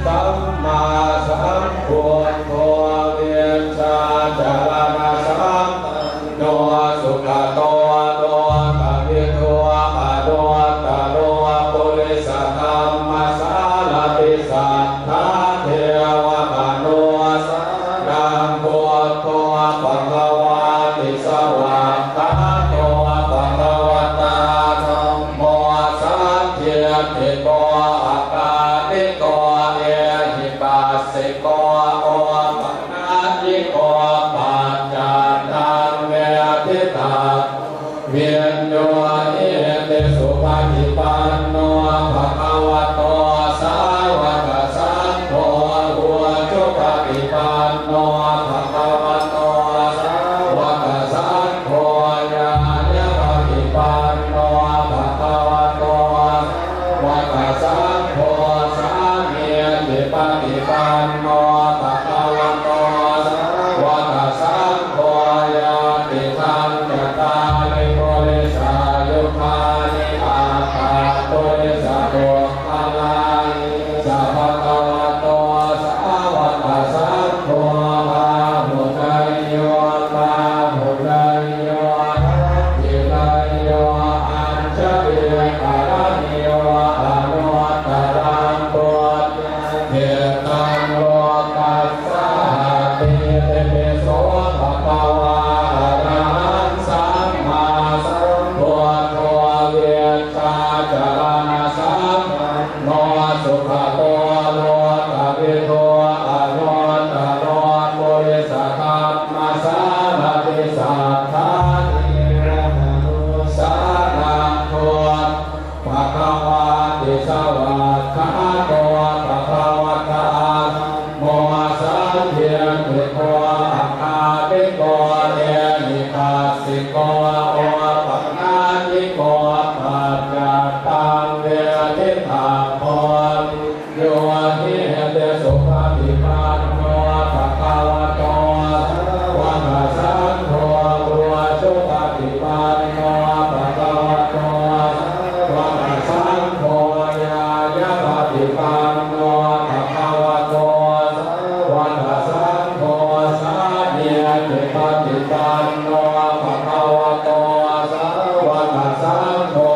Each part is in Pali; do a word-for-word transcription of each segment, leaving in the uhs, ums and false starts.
sammāsambuddho vijjācaraṇasampanno sugato lokavidū anuttaro purisadammasārathi satthā devamanussānaṃ buddho bhagavāti. Svākkhāto bhagavatā dhammo sandiṭṭhiko akāliko ehipassiko opanayiko paccattaṃ veditabbo viññūhīti. Supaṭipanno bhagavato sāvakasaṅgho, ujupaṭipanno bhagavato sāvakasaṅgho, ñāyapaṭipanno bhagavato sāvakasaṅgho, sāmīcipaṭipanno bhagavato sāvakasaṅgho, yadidaṃ cattāri purisayugāni aṭṭha purisapuggalā, esa bhagavato sāvakasaṅgho, āhuneyyo pāhuneyyo dakkhiṇeyyo añjalikaraṇīyo anuttaraṃ puññakkhettaṃ lokassāti. Itipi so bhagavā arahaṃ sammāsambuddho vijjācaraṇasampanno sugato lokavidū anuttaro purisadammasārathi satthā devamanussānaṃ buddho bhagavāti. Svākkhāto bhagavatā dhammo sandiṭṭhiko akāliko ehipassiko opanayiko paccattaṃ veditabbo viññūhīti. Supaṭipanno bhagavato sāvakasaṅgho, ujupaṭipanno bhagavato sāvakasaṅgho, ñāyapaṭipanno bhagavato sāvakasaṅgho, sāmīcipaṭipanno bhagavato sāvakasaṅgho,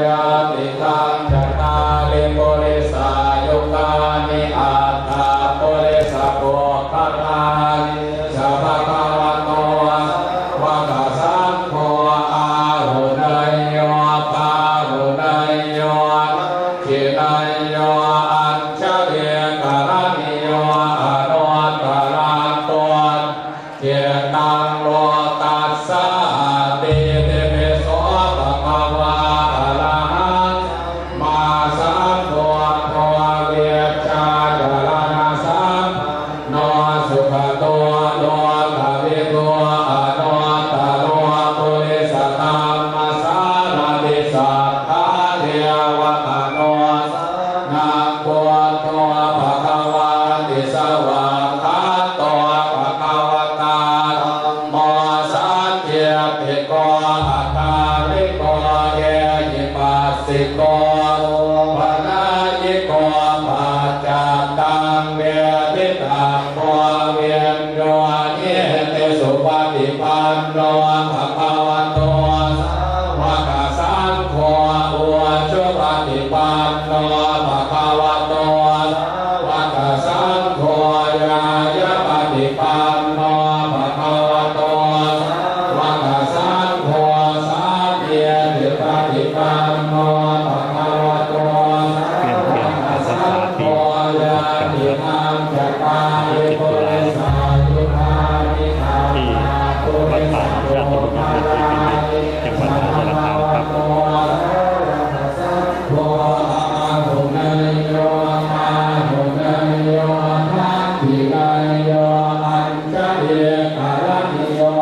yadidaṃ cattāri purisayugāni aṭṭha purisapuggalā, esa bhagavato sāvakasaṅgho, āhuneyyo pāhuneyyo dakkhiṇeyyo añjalikaraṇīyo anuttaraṃ puññakkhettaṃ lokassāti. Itipi so bhagavā arahaṃ sammāsambuddho vijjācaraṇasampanno sugato lokavidū anuttaro purisadammasārathi satthā devamanussānaṃ buddho bhagavāti. Svākkhāto bhagavatā dhammo sandiṭṭhiko akāliko ehipassiko opanayiko paccattaṃ veditabbo viññūhīti. Supaṭipanno bhagavato sāvakasaṅgho, ujupaṭipanno bhagavato sāvakasaṅgho, ñāyapaṭipanno bhagavato sāvakasaṅgho, sāmīcipaṭipanno bhagavato sāvakasaṅgho, yadidaṃ cattāri purisayugāni aṭṭha purisapuggalā, esa bhagavato sāvakasaṅgho, āhuneyyo pāhuneyyo dakkhiṇeyyo añjalikaraṇīyo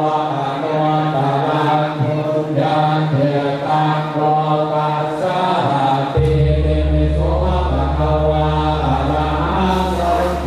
anuttaraṃ puññakkhettaṃ lokassāti. Itipi so bhagavā arahaṃ sammā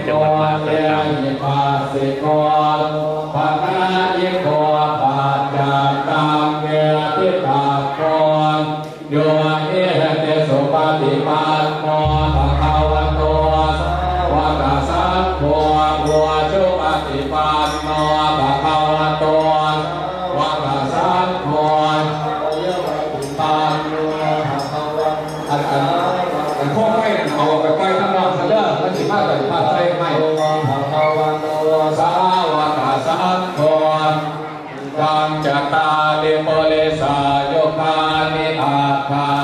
จังหวัดมหาสารคาม Ehipassiko opanayiko paccattaṃ veditabbo viññūhīti. Supaṭipanno bhagavato sāvakasaṅgho, ujupaṭipanno bhagavato sāvakasaṅgho, ອັນ ອັນ ອັນ ອັນ ໂຄມໄຟນັ້ນ ເອົາອອກໄປປ່ອຍທາງນອກຊະເດີ ມັນຊິມາໄປພາດໃສ່ໄມ້ sāvakasaṅgho. Yaṃ cattāri purisayugāni aṭṭha